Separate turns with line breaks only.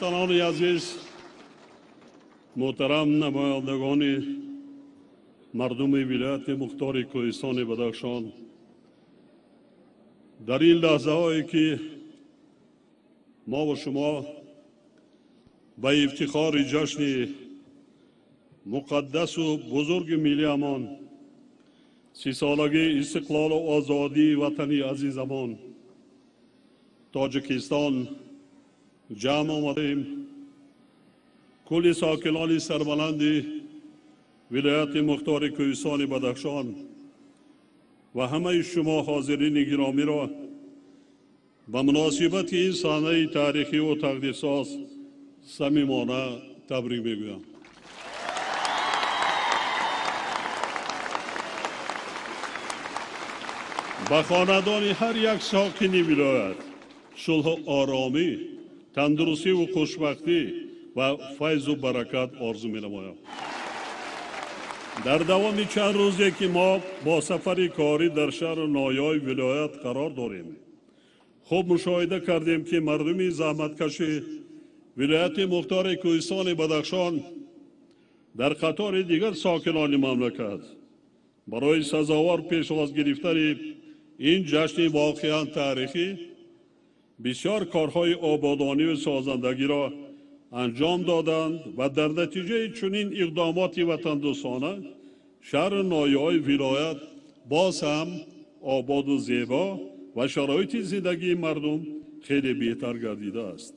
Ҳамватанони азиз, муҳтарам намояндагони мардуми вилояти мухтори Кӯҳистони Бадахшон, дар ин лаҳзаҳое ки мо ва шумо ба ифтихори ҷашни муқаддасу бузурги миллиамон, 30-солагии истиқлолу озодии ватани азизамон Тоҷикистон ҷамъ омадем, кулли сокинони сарбаланди вилояти мухтори Кӯҳистони Бадахшон ва ҳамаи шумо ҳозирини гиромиро ба муносибати ин саҳнаи таърихиву тақдирсоз самимона табрик мегӯям. Ба хонадони ҳар як сокини вилоят сулҳу оромӣ, тандурустиву хушбахтӣ ва файзу баракат орзу менамоям. Дар давоми чанд рӯзе ки мо бо сафари корӣ дар шаҳру ноҳияҳои вилоят қарор дорем, хуб мушоҳида кардем, ки мардуми заҳматкаши вилояти мухтори Кӯҳистони Бадахшон дар қатори дигар сокинони мамлакат барои сазовор пешвоз гирифтани ин ҷашни воқеан таърихӣ бисёр корҳои ободониву созандагиро анҷом доданд ва дар натиҷаи чунин иқдомоти ватандӯстона шаҳру ноҳияҳои вилоят боз ҳам ободу зебо ва шароити зиндагии мардум хеле беҳтар гардидааст.